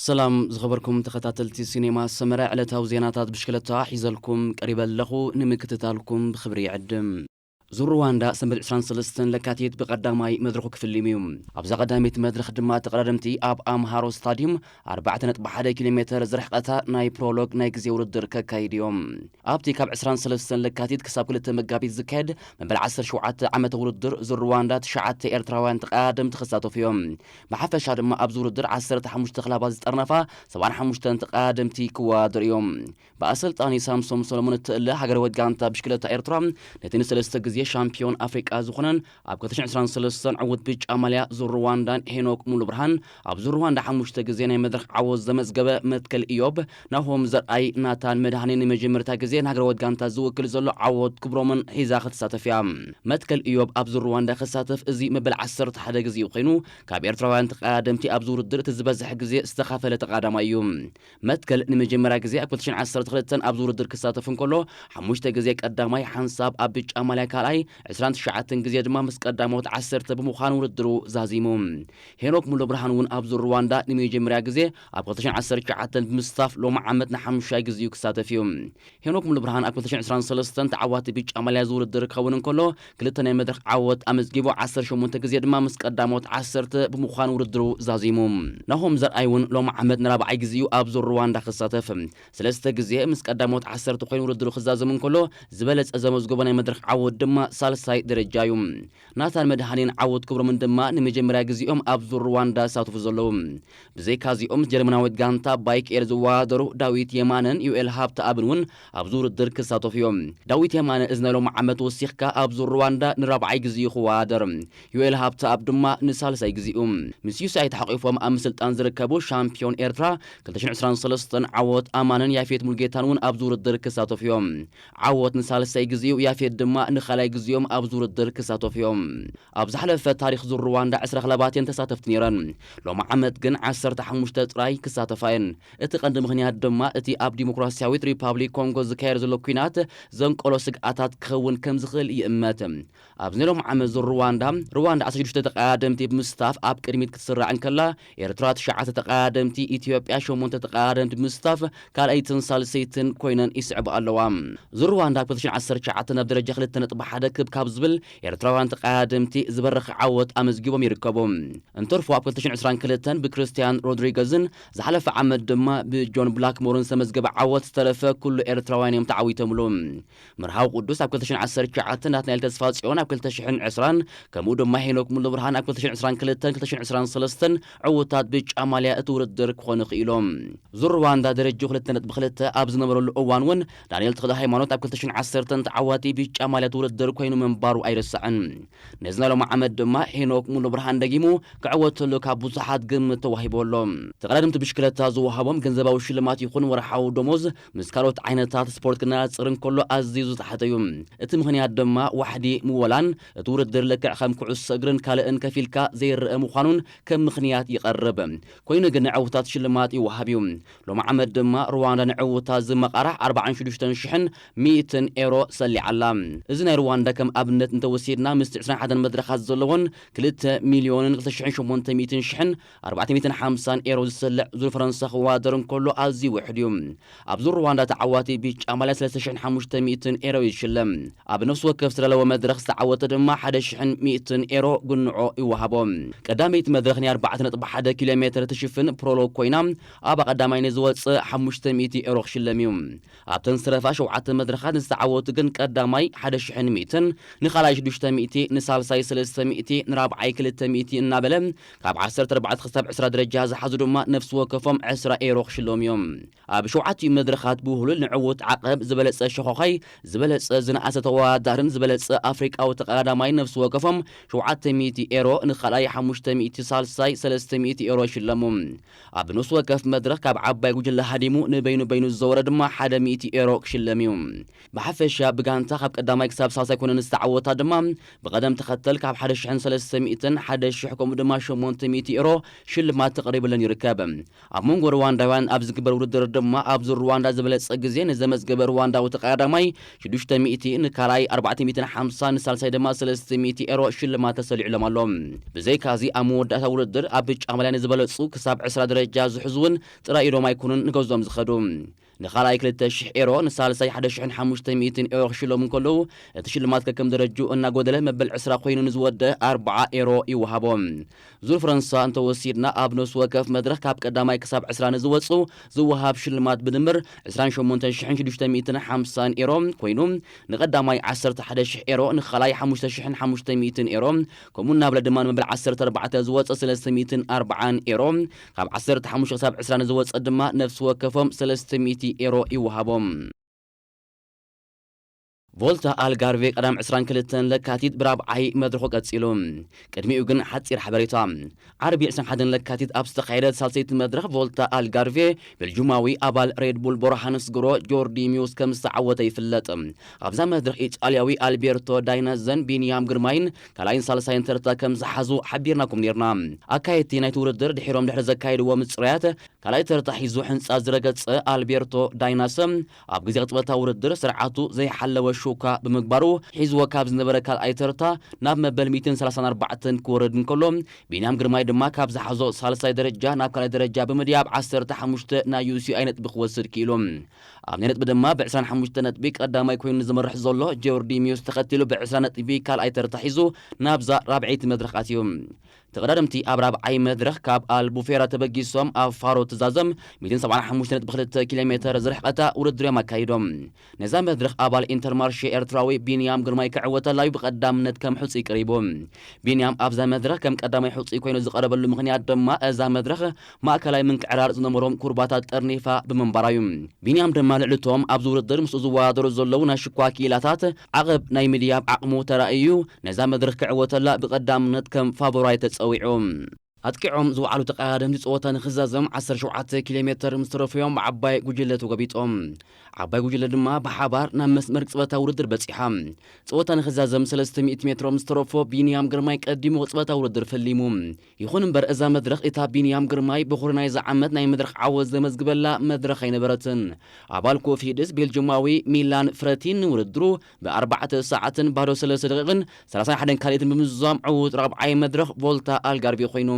ሰላም ዝኸበርኩም ተኸታተልቲ ሲኔማ ሰመረ፣ ዕለታዊ ዜናታት ብሽክለታ ሒዘልኩም ቀሪበ ኣለኹ። ንምክትታልኩም ብኽብሪ ይዕድም። ዙር ሩዋንዳ ሰንበት ዕስራን ሰለስተን ለካቲት ብቐዳማይ መድረኹ ክፍልም እዩ። ኣብዛ ቀዳመይቲ መድረኽ ድማ ተቐዳደምቲ ኣብ ኣምሃሮ ስታዲየም ኣርባዕተ ነጥቢ ሓደ ኪሎ ሜትር ዝርሕቐታ ናይ ፕሮሎግ ናይ ግዜ ውድድር ከካይድ እዮም። ኣብቲ ካብ ዕስራን ሰለስተን ለካቲት ክሳብ ክልተ መጋቢት ዝካየድ መበል ዓሰርተ ሸውዓተ ዓመተ ውድድር ዙር ሩዋንዳ ትሽዓተ ኤርትራውያን ተቐዳደምቲ ክሳተፉ እዮም። ብሓፈሻ ድማ ኣብዚ ውድድር ዓሰርተ ሓሙሽተ ክለባት ዝጠርነፋ ሰብዓን ሓሙሽተን ተቐዳደምቲ ክወዳደሩ እዮም። ብኣሰልጣኒ ሳምሶም ሰሎሞን እትእለ ሃገራዊት ጋንታ ብሽክለታ ኤርትራ ነቲ ንሰለስተ ግዜ ሻምፒዮን ኣፍሪቃ ዝኾነን ኣብ ክልተ ሽሕን ዕስራን ሰለስተን ዕዉት ብጫ ማልያ ዙር ሩዋንዳን ሄኖክ ሙሉብርሃን ኣብ ዙር ሩዋንዳ ሓሙሽተ ግዜ ናይ መድረኽ ዓወት ዘመዝገበ መትከል ኢዮብ፣ ናሆም ዘርኣይ፣ ናታን መድሃኔ ንመጀመርታ ግዜ ንሃገራዊት ጋንታ ዝውክል ዘሎ ዓወት ክብሮምን ሒዛ ክትሳተፍ እያ። መትከል ኢዮብ ኣብ ዙር ሩዋንዳ ክሳተፍ እዚ መበል ዓሰርተ ሓደ ግዜኡ ኮይኑ ካብ ኤርትራውያን ተቐዳደምቲ ኣብዚ ውድድር እቲ ዝበዝሕ ግዜ ዝተኻፈለ ተቐዳዳማይ እዩ። መትከል ንመጀመርያ ግዜ ኣብ ክልተ ሽሕን ዓሰርተ ክልተን ኣብዚ ውድድር ክሳተፍ እንከሎ ሓሙሽተ ግዜ ቀዳማይ ሓንሳብ ኣብ ብጫ ማልያ ካልኣይ ዕስራን ትሽዓተን ግዜ ድማ ምስ ቀዳሞት ዓሰርተ ብምዃን ውድድሩ ዛዚሙ። ሄኖክ ሙሉብርሃን እውን ኣብ ዙር ሩዋንዳ ንመጀመርያ ግዜ ኣብ ክልተ ሽሕን ዓሰርተ ትሽዓተን ብምስታፍ ሎሚ ዓመት ንሓሙሻይ ግዜኡ ክሳተፍ እዩ። ሄኖክ ሙሉብርሃን ኣብ ክልተ ሽሕን ዕስራን ሰለስተን ተዓዋቲ ብጫ ማልያ እዚ ውድድር ክኸውን እንከሎ ክልተ ናይ መድረኽ ዓወት ኣመዝጊቡ ዓሰርተ ሸሞንተ ግዜ ድማ ምስ ቀዳሞት ዓሰርተ ብምዃን ውድድሩ ዛዚሙ። ናሆም ዘርኣይ እውን ሎሚ ዓመት ንራብዓይ ግዜኡ ኣብ ዙር ሩዋንዳ ክሳተፍ ሰለስተ ግዜ ምስ ቀዳሞት ዓሰርተ ኮይኑ ውድድሩ ክዛዘም እንከሎ ዝበለጸ ዘመዝገቦ ናይ መድረኽ ዓወት ድማ ሳልሳይ ደረጃ እዩ። ናታን መድሃኔን ዓወት ክብሮምን ድማ ንመጀመርያ ግዜኦም ኣብ ዙር ሩዋንዳ ዝሳተፉ ዘለዉ። ብዘይካዚኦም ምስ ጀርመናዊት ጋንታ ባይክ ኤር ዝወዳደሩ ዳዊት የማነን ዩኤል ሃብተኣብን እውን ኣብዚ ውድድር ክሳተፉ እዮም። ዳዊት የማነ እዚ ናይ ሎሚ ዓመት ወሲኽካ ኣብ ዙር ሩዋንዳ ንራብዓይ ግዜኡ ክወዳደር፣ ዩኤል ሃብተኣብ ድማ ንሳልሳይ ግዜኡ። ምስ ዩሳይ ተሓቂፎም ኣብ ምስልጣን ዝርከቡ ሻምፒዮን ኤርትራ ክልተ ሽሕን ዕስራን ሰለስተን ዓወት ኣማንን ያፌት ሙልጌታን እውን ኣብዚ ውድድር ክሳተፉ እዮም። ዓወት ንሳልሳይ ግዜኡ፣ ያፌት ድማ ንኻልኣይ ግዜኦም ኣብዚ ውድድር ክሳተፉ እዮም። ኣብ ዝሓለፈ ታሪኽ ዙር ሩዋንዳ ዕስራ ክለባት እየን ተሳተፍቲ ነይረን። ሎሚ ዓመት ግን ዓሰርተ ሓሙሽተ ጥራይ ክሳተፋ እየን። እቲ ቀንዲ ምኽንያት ድማ እቲ ኣብ ዲሞክራሲያዊት ሪፓብሊክ ኮንጎ ዝካየድ ዘሎ ኲናት ዘንቀሎ ስግኣታት ክኸውን ከም ዝኽእል ይእመት። ኣብዚ ናይ ሎሚ ዓመት ዙር ሩዋንዳ፣ ሩዋንዳ ዓሰርተ ሽዱሽተ ተቐዳደምቲ ብምስታፍ ኣብ ቅድሚት ክትስራዕ እንከላ፣ ኤርትራ ትሽዓተ ተቐዳደምቲ፣ ኢትዮጵያ ሸሞንተ ተቐዳደምቲ ብምስታፍ ካልኣይትን ሳልሰይትን ኮይነን ይስዕባ ኣለዋ። ዙር ሩዋንዳ ኣብ ክልተ ሽሕን ዓሰርተ ትሽዓተ ናብ ደረጃ ክልተ ነጥቢ ሓደ ክብ ካብ ዝብል ኤርትራውያን ተቐዳደምቲ ዝበረኸ ዓወት ኣመዝጊቦም ይርከቡ። እንተርፎ ኣብ ክልተ ሽሕን ዕስራን ክልተን ብክርስቲያን ሮድሪገዝን ዝሓለፈ ዓመት ድማ ብጆን ብላክሞርን ዝተመዝገበ ዓወት ዝተረፈ ኩሉ ኤርትራውያን እዮም ተዓዊቶምሉ። መርሃዊ ቅዱስ ኣብ ክልተ ሽሕን ዓሰርተ ትሽዓተ፣ ናትናኤል ተስፋጽዮን ኣብ ክልተ ሽሕን ዕስራን፣ ከምኡ ድማ ሄኖክ ሙሉብርሃን ኣብ ክልተ ሽሕን ዕስራን ክልተን ክልተ ሽሕን ዕስራን ሰለስተን ዕዉታት ብጫ ማልያ እቲ ውድድር ክኾኑ ክኢሎም። ዙር ሩዋንዳ ደረጃ ክልተ ነጥቢ ክልተ ኣብ ዝነበረሉ እዋን እውን ዳንኤል ተኽለ ሃይማኖት ኣብ ክልተ ሽሕን ዓሰርተን ተዓዋቲ ብጫ ማልያ እቲ ውድድር ኮይኑ ምንባሩ ኣይርሳዕን። ነዚ ናይ ሎሚ ዓመት ድማ ሄኖክ ሙሉብርሃን ደጊሙ ክዕወተሉ ካብ ብዙሓት ግምት ተዋሂቡ ኣሎ። ተቐዳደምቲ ብሽክለታ ዝወሃቦም ገንዘባዊ ሽልማት ይኹን ወርሓዊ ደሞዝ ምስ ካልኦት ዓይነታት ስፖርት ክነጻጸር እንከሎ ኣዝዩ ዝተሓተ እዩ። እቲ ምኽንያት ድማ ዋሕዲ ምወላን እቲ ውድድር ልክዕ ከም ኩዕሶ እግርን ካልእን ከፊልካ ዘይረአ ምዃኑን ከም ምኽንያት ይቐርብ። ኮይኑ ግን ንዕውታት ሽልማት ይወሃብ እዩ። ሎሚ ዓመት ድማ ሩዋንዳ ንዕውታት ዝመቓራሕ ኣርባዓን ሽዱሽተን ሽሕን ሚእትን ኤሮ ሰሊዓ ኣላ። እዚ ናይ ሩዋንዳ ከም ኣብነት እንተወሲድና፣ ምስቲ ዕስራን ሓደን መድረኻት ዘለዎን ክልተ ሚልዮንን ክልተ ሽሕን ሸሞንተ ሚእትን ሽሕን ኣርባዕተ ሚእትን ሓምሳን ኤሮ ዝሰልዕ ዙር ፈረንሳ ክወዳደር እንከሎ ኣዝዩ ውሑድ እዩ። ኣብ ዙር ሩዋንዳ ተዓዋቲ ብጫ ማልያ ሰለስተ ሽሕን ሓሙሽተ ሚእትን ኤሮ ይሽለም። ኣብ ነፍሲ ወከፍ ዝተዳለወ መድረኽ ዝተዓወተ ድማ ሓደ ሽሕን ሚእትን ኤሮ ግንዖ ይወሃቦ። ቀዳመይቲ መድረኽ ናይ ኣርባዕተ ነጥቢ ሓደ ኪሎ ሜትር ትሽፍን ፕሮሎግ ኮይና፣ ኣብ ቀዳማይ ንዝወጽእ ሓሙሽተ ሚእቲ ኤሮ ክሽለም እዩ። ኣብተን ዝተረፋ ሸውዓተ መድረኻት ንዝተዓወቱ ግን ቀዳማይ ሓደ ሽሕን ሚእትን፣ ንኻልኣይ ሽዱሽተ ሚእቲ፣ ንሳልሳይ ሰለስተ ሚእቲ፣ ንራብዓይ ክልተ ሚእቲ እናበለ ካብ ዓሰርተ ኣርባዕተ ክሳብ ዕስራ ደረጃ ዝሓዙ ድማ ነፍሲ ወከፎም ዕስራ ኤሮ ክሽለሙ እዮም። ኣብ ሸውዓቲኡ መድረኻት ብውህሉል ንዕዉት ዓቐብ፣ ዝበለጸ ሸኾኻይ፣ ዝበለጸ ዝነኣሰ ተወዳዳርን ዝበለጸ ኣፍሪቃዊ ተቐዳዳማይ ነፍሲ ወከፎም ሸውዓተ ሚእቲ ኤሮ፣ ንኻልኣይ ሓሙሽተ ሚእቲ፣ ሳልሳይ ሰለስተ ሚእቲ ኤሮ ይሽለሙ። ኣብ ንስ ወከፍ መድረኽ ካብ ዓባይ ጉጅለ ሃዲሙ ንበይኑ በይኑ ዝዘወረ ድማ ሓደ ሚእቲ ኤሮ ክሽለም እዩ። ብሓፈሻ ብጋንታ ካብ ቀዳማይ ክሳብ ሳይኮነን ዝተዓወታ ድማ ብቐደም ተኸተል ካብ ሓደ ሽሕን ሰለስተ ሚእትን፣ ሓደ ሽሕ ከምኡ ድማ ሸሞንተ ሚእቲ ኤሮ ሽልማት ተቐሪብለን ይርከብ። ኣብ መንጎ ሩዋንዳውያን ኣብ ዝግበር ውድድር ድማ ኣብ ዙር ሩዋንዳ ዝበለጸ ግዜ ንዘመዝገበ ሩዋንዳዊ ተቐዳዳማይ ሽዱሽተ ሚእቲ፣ ንካልኣይ ኣርባዕተ ሚእትን ሓምሳ፣ ንሳልሳይ ድማ ሰለስተ ሚእቲ ኤሮ ሽልማት ተሰሊዑሎም ኣሎ። ብዘይካዚ ኣብ መወዳእታ ውድድር ኣብ ብጫ ማልያ ንዝበለጹ ክሳብ ዕስራ ደረጃ ዝሕዙ እውን ጥራይ ኢዶም ኣይኮኑን ንገዝኦም ዝኸዱ። ንኻልኣይ ክልተ ሽሕ ኤሮ፣ ንሳልሳይ ሓደ ሽሕን ሓሙሽተ ሚእትን ኤሮ ክሽለሙ እንከለዉ፣ እቲ ሽልማት ከከም ደረጅኡ እናጎደለ መበል ዕስራ ኮይኑ ንዝወደ ኣርብዓ ኤሮ ይወሃቦ። ዙር ፈረንሳ እንተወሲድና ኣብ ነፍሲ ወከፍ መድረኽ ካብ ቀዳማይ ክሳብ ዕስራ ንዝወጹ ዝወሃብ ሽልማት ብድምር ዕስራን ሸሞንተን ሽሕን ሽዱሽተ ሚእትን ሓምሳን ኤሮ ኮይኑ፣ ንቐዳማይ ዓሰርተ ሓደ ሽሕ ኤሮ፣ ንኻልኣይ ሓሙሽተ ሽሕን ሓሙሽተ ሚእትን ኤሮ፣ ከምኡ እናበለ ድማ ንመበል ዓሰርተ ኣርባዕተ ዝወጸ ሰለስተ ሚእትን ኣርባዓን ኤሮ፣ ካብ ዓሰርተ ሓሙሽተ ክሳብ ዕስራ ንዝወጸ ድማ ነፍሲ ወከፎም ሰለስተ ሚእቲ ኤሮ ይወሃቦም። ቮልታ ኣልጋርቬ ቀዳም ዕስራን ክልተን ለካቲት ብራብዓይ መድረኹ ቀጺሉ። ቅድሚኡ ግን ሓጺር ሓበሬታ። ዓርቢ ዕስራን ሓደን ለካቲት ኣብ ዝተኻየደ ሳልሰይቲ መድረኽ ቮልታ ኣልጋርቬ፣ ቤልጁማዊ ኣባል ሬድ ቡል ቦርሃንስ ግሮ ጆርዲ ሚውስ ከም ዝተዓወተ ይፍለጥ። ኣብዛ መድረኽ ኢጣልያዊ ኣልቤርቶ ዳይናዘን ቢንያም ግርማይን ካልኣይን ሳልሳይን ተርታ ከም ዝሓዙ ሓቢርናኩም ነርና። ኣካየድቲ ናይቲ ውድድር ድሒሮም ድሕሪ ዘካየድዎ ምጽራያት፣ ካልኣይ ተርታ ሒዙ ሕንጻ ዝረገጸ ኣልቤርቶ ዳይናሰ፣ ኣብ ግዜ ቅጽበታዊ ውድድር ስርዓቱ ዘይሓለወ ሹካ ብምግባሩ፣ ሒዝዎ ካብ ዝነበረ ካልኣይ ተርታ ናብ መበል ሚእትን ሰላሳን ኣርባዕተን ክወርድ እንከሎ፣ ቢንያም ግርማይ ድማ ካብ ዝሓዞ ሳልሳይ ደረጃ ናብ ካልኣይ ደረጃ ብምድያብ ዓሰርተ ሓሙሽተ ናይ ዩ ሲ ኣይ ነጥቢ ክወስድ ክኢሉ። ኣብ ናይ ነጥቢ ድማ ብ ዕስራን ሓሙሽተ ነጥቢ ቀዳማይ ኮይኑ ዝመርሕ ዘሎ ጆርዲ ሚውስ ተኸቲሉ ብ ዕስራ ነጥቢ ካልኣይ ተርታ ሒዙ ናብዛ ራብዐይቲ መድረኽ ኣትዩ። ተቐዳደምቲ ኣብ ራብዓይ መድረኽ ካብ ኣልቡፌራ ተበጊሶም ኣብ ፋሮ ትዛዘም ሚእትን ሰብዓን ሓሙሽተ ነጥቢ ክልተ ኪሎ ሜተር ዝርሕቐታ ውድድር እዮም ኣካይዶም። ነዛ መድረኽ ኣባል ኢንተርማርሼ ኤርትራዊ ቢንያም ግርማይ ክዕወተላ እዩ ብቐዳምነት ከም ሕጹይ ቀሪቡ። ቢንያም ኣብዛ መድረኽ ከም ቀዳማይ ሕጹይ ኮይኑ ዝቐረበሉ ምኽንያት ድማ እዛ መድረኽ ማእከላይ ምንቅዕራር ዝነበሮም ኩርባታት ጠርኒፋ ብምንባራ እዩ። ቢንያም ድማ ልዕሊ እቶም ኣብዚ ውድድር ምስኡ ዝወዳደሩ ዘለዉ ናይ ሽኳ ክኢላታት ዓቐብ ናይ ምድያብ ዓቕሙ ተራእዩ ነዛ መድረኽ ክዕወተላ ብቐዳምነት ከም ፋቮራይ ተጸዊዑ። ኣጥቂዖም ዝወዓሉ ተቐዳደምቲ ጸወታ ንኽዛዘም ዓሰርተ ሸውዓተ ኪሎ ሜተር ምስ ተረፉ እዮም ብዓባይ ጉጅለ ተጎቢጦም። ዓባይ ጉጅለ ድማ ብሓባር ናብ መስመር ቅጽበታዊ ውድድር በጺሓ። ጸወታ ንኽዛዘም ሰለስተ ሚእቲ ሜትሮ ምስ ተረፎ ቢንያም ግርማይ ቀዲሙ ቅጽበታዊ ውድድር ፈሊሙ። ይኹን እምበር እዛ መድረኽ እታ ቢንያም ግርማይ በኹሪ ናይዛ ዓመት ናይ መድረኽ ዓወት ዘመዝግበላ መድረኽ ኣይነበረትን። ኣባል ኮፊድስ ቤልጅማዊ ሚላን ፍረቲን ንውድድሩ ብኣርባዕተ ሰዓትን ባዶ ሰለስተ ደቂቕን ሰላሳን ሓደን ካልኢትን ብምዝዛም ዕዉት ራብዓይ መድረኽ ቮልታ ኣልጋርቬ ኮይኑ።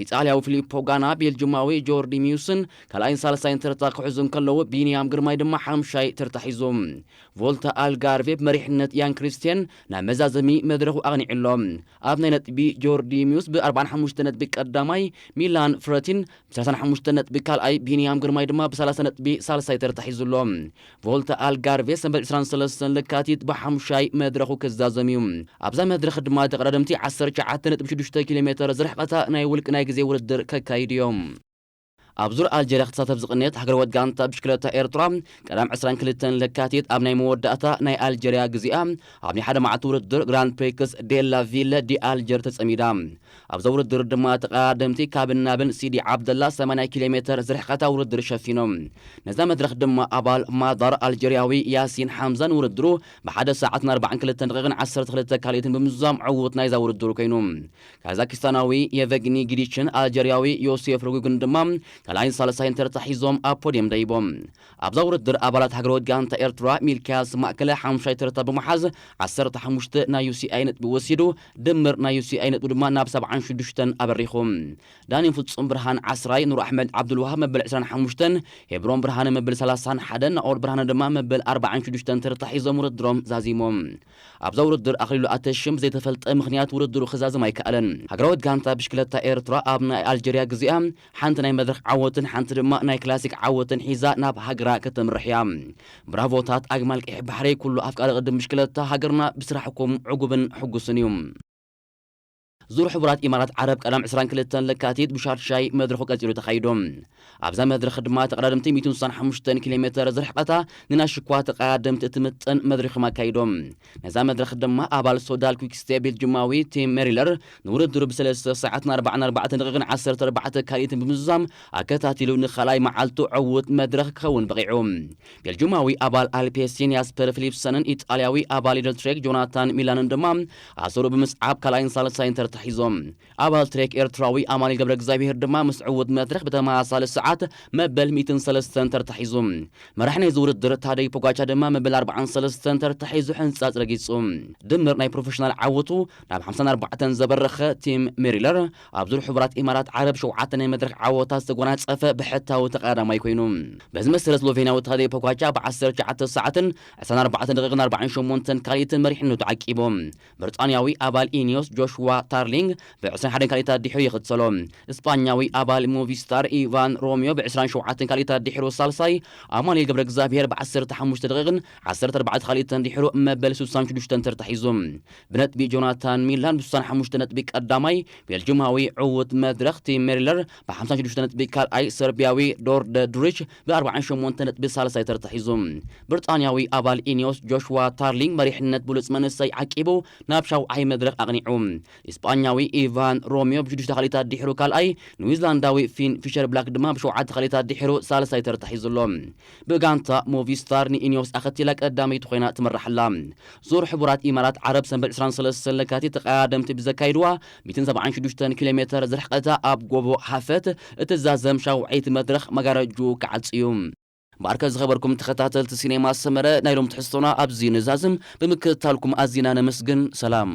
ኢጣልያዊ ፊሊፖ ጋና፣ ቤልጅማዊ ጆርዲ ሚውስን ካልኣይን ሳልሳይን ተርታ ክሕዙ እንከለዉ፣ ቢንያም ግርማይ ድማ ሓምሻይ ተርታ ሒዙ። ቮልታ ኣልጋርቬ ብመሪሕነት ያን ክሪስቲያን ናብ መዛዘሚ መድረኹ ኣቕኒዑ ኣሎ። ኣብ ናይ ነጥቢ ጆርዲ ሚውስ ብ ኣርባዓን ሓሙሽተ ነጥቢ ቀዳማይ፣ ሚላን ፍረቲን ብ ሰላሳን ሓሙሽተ ነጥቢ ካልኣይ፣ ቢንያም ግርማይ ድማ ብ ሰላሳ ነጥቢ ሳልሳይ ተርታ ሒዙ ኣሎ። ቮልታ ኣልጋርቬ ሰንበት ዕስራን ሰለስተን ለካቲት ብሓሙሻይ መድረኹ ክዛዘም እዩ። ኣብዛ መድረኽ ድማ ተቐዳደምቲ ዓሰርተ ትሽዓተ ነጥቢ ሽዱሽተ ኪሎ ሜተር ዝርሕቐታ ናይ ውልቂ ናይ ግዜ ውድድር ከካይዱ እዮም። ኣብ ዙር ኣልጀርያ ክትሳተፍ ዝቕነየት ሃገራዊት ጋንታ ብሽክለታ ኤርትራ ቀዳም ዕስራን ክልተን ለካቲት ኣብ ናይ መወዳእታ ናይ ኣልጀርያ ግዜኣ ኣብ ናይ ሓደ መዓልቲ ውድድር ግራንድ ፕሪክስ ዴላ ቪለ ዲ ኣልጀር ተጸሚዳ። ኣብዛ ውድድር ድማ ተቐዳደምቲ ካብን ናብን ሲዲ ዓብደላ ሰማንያ ኪሎ ሜተር ዝርሕቐታ ውድድር ሸፊኖም። ነዛ መድረኽ ድማ ኣባል ማዳር ኣልጀርያዊ ያሲን ሓምዛ ንውድድሩ ብሓደ ሰዓትን ኣርባዓን ክልተን ደቂቕን ዓሰርተ ክልተ ካልኢትን ብምዝዛም ዕዉት ናይዛ ውድድር ኮይኑ። ካዛኪስታናዊ የቨግኒ ጊዲችን ኣልጀርያዊ ዮሴፍ ሩጉግን ድማ ካልኣይን ሳልሳይን ተርታ ሒዞም ኣብ ፖድየም ደይቦም። ኣብዛ ውድድር ኣባላት ሃገራዊት ጋንታ ኤርትራ ሚልክያስ ማእከለ ሓሙሻይ ተርታ ብምሓዝ ዓሰርተ ሓሙሽተ ናይ ዩ ሲ ኣይ ነጥቢ ወሲዱ፣ ድምር ናይ ዩ ሲ ኣይ ነጥቢ ድማ ናብ ሰብዓን ሽዱሽተን ኣበሪኹ። ዳኒ ፍጹም ብርሃን ዓስራይ፣ ኑር ኣሕመድ ዓብዱልዋሃብ መበል ዕስራን ሓሙሽተን፣ ሄብሮን ብርሃነ መበል ሰላሳን ሓደን፣ ናኦድ ብርሃነ ድማ መበል ኣርባዓን ሽዱሽተን ተርታ ሒዞም ውድድሮም ዛዚሞም። ኣብዛ ውድድር ኣኽሊሉ ኣተሽም ብዘይተፈልጠ ምኽንያት ውድድሩ ክዛዘም ኣይከኣለን። ሃገራዊት ጋንታ ብሽክለታ ኤርትራ ኣብ ናይ ኣልጀርያ ግዜኣ ሓንቲ ናይ መድረኽ ዓወትን ሓንቲ ድማ ናይ ክላሲክ ዓወትን ሒዛ ናብ ሃገራ ከተምርሕ እያ። ብራቮታት ኣግማል ቀይሕ ባሕሪ፣ ኩሉ ኣፍቃሪ ቅድም ብሽክለታ ሃገርና ብስራሕኩም ዕጉብን ሕጉስን እዩ። ዙር ሕቡራት ኢማራት ዓረብ ቀዳም ዕስራን ክልተን ለካቲት ብሻርሻይ መድረኹ ቀጺሉ ተኻይዱ። ኣብዛ መድረኽ ድማ ተቐዳደምቲ ሚእትን ስሳን ሓሙሽተን ኪሎ ሜተር ዝርሕቐታ ንናሽኳ ተቐዳደምቲ እትምጥን መድረኽ ኣካይዶም። ነዛ መድረኽ ድማ ኣባል ሶዳል ኩክስቴ ቤልጅማዊ ቲም ሜሪለር ንውድድሩ ብሰለስተ ሰዓትን ኣርባዕን ኣርባዕተን ደቂቕን ዓሰርተ ኣርባዕተ ካልኢትን ብምዝዛም ኣከታቲሉ ንኻልኣይ መዓልቱ ዕዉት መድረኽ ክኸውን በቒዑ። ቤልጅማዊ ኣባል ኣልፔሲን ያስፐር ፊሊፕሰንን ኢጣልያዊ ኣባል ኢደልትሬክ ጆናታን ሚላንን ድማ ኣሰሩ ብምስዓብ ካልኣይን ሳልሳይን ተርታሒዞም። ኣባል ትሬክ ኤርትራዊ ኣማኑኤል ገብረ እግዚኣብሔር ድማ ምስ ዕዉት መድረኽ ብተመሳሳሊ ሰዓት መበል ሚእትን ሰለስተን ተርታሒዙ። መራሕ ናይዚ ውድድር ታደይ ፖጋቻ ድማ መበል ኣርባዓን ሰለስተን ተርታሒዙ ሕንጻጽ ረጊጹ። ድምር ናይ ፕሮፌሽናል ዓወቱ ናብ ሓምሳን ኣርባዕተን ዘበረኸ ቲም ሜሪለር ኣብ ዙር ሕቡራት ኢማራት ዓረብ ሸውዓተ ናይ መድረኽ ዓወታት ዝተጎናጸፈ ብሕታዊ ተቐዳዳማይ ኮይኑ። በዚ መሰረት ስሎቬንያዊ ታደይ ፖጋቻ ብ ዓሰርተ ትሽዓተ ሰዓትን ዕስራን ኣርባዕተን ደቂቕን ኣርባዓን ሸሞንተን ካልኢትን መሪሕነቱ ዓቂቡ። ብሪጣንያዊ ኣባል ኢኒዮስ ጆሽዋ ታርሊንግ ብ ዕስራን ሓደን ካልኢታት ድሒሩ ይኽተሎ። እስጳኛዊ ኣባል ሞቪስታር ኢቫን ሮሚዮ ብ ዕስራን ሸውዓተን ካልኢታት ድሒሩ ሳልሳይ፣ ኣማኑኤል ገብረ እግዚኣብሔር ብ ዓሰርተ ሓሙሽተ ደቂቕን ዓሰርተ ኣርባዕተ ካልኢትን ድሒሩ መበል ስሳን ሽዱሽተን ተርታሒዙ። ብነጥቢ ጆናታን ሚላን ብ ስሳን ሓሙሽተ ነጥቢ ቀዳማይ፣ ቤልጅማዊ ዕዉት መድረኽ ቲም ሜሪለር ብ ሓምሳን ሽዱሽተ ነጥቢ ካልኣይ፣ ሰርቢያዊ ዶርደ ዱሪች ብ ኣርባዓን ሸሞንተ ነጥቢ ሳልሳይ ተርታሒዙ። ብሪጣንያዊ ኣባል ኢኒዮስ ጆሽዋ ታርሊንግ መሪሕነት ብሉጽ መንእሰይ ዓቂቡ ናብ ሻውዓይ መድረኽ ኣቕኒዑ። ኢስጳኛዊ ኢቫን ሮሚዮ ብሽዱሽተ ካልኢታት ድሒሩ ካልኣይ፣ ኒውዚላንዳዊ ፊን ፊሸር ብላክ ድማ ብሸውዓተ ካልኢታት ድሒሩ ሳልሳይ ተርታሒዙ ኣሎ። ብጋንታ ሞቪስታር ንኢኒዮስ ኣኸቲላ ቀዳመይቲ ኮይና ትምራሕ ኣላ። ዙር ሕቡራት ኢማራት ዓረብ ሰንበት ዕስራን ሰለስተን ለካቲት ተቐዳደምቲ ብዘካይድዋ ሚእትን ሰብዓን ሽዱሽተን ኪሎ ሜተር ዝርሕቀታ ኣብ ጎቦ ሃፈት እትዛዘም ሻውዓይቲ መድረኽ መጋረጅኡ ክዓጽ እዩ። እምበኣርከ ዝኸበርኩም ተኸታተልቲ ሲኔማ ሰመረ ናይ ሎም ትሕዝቶና ኣብዚ ንዛዝም። ብምክትታልኩም ኣዚና ነመስግን። ሰላም።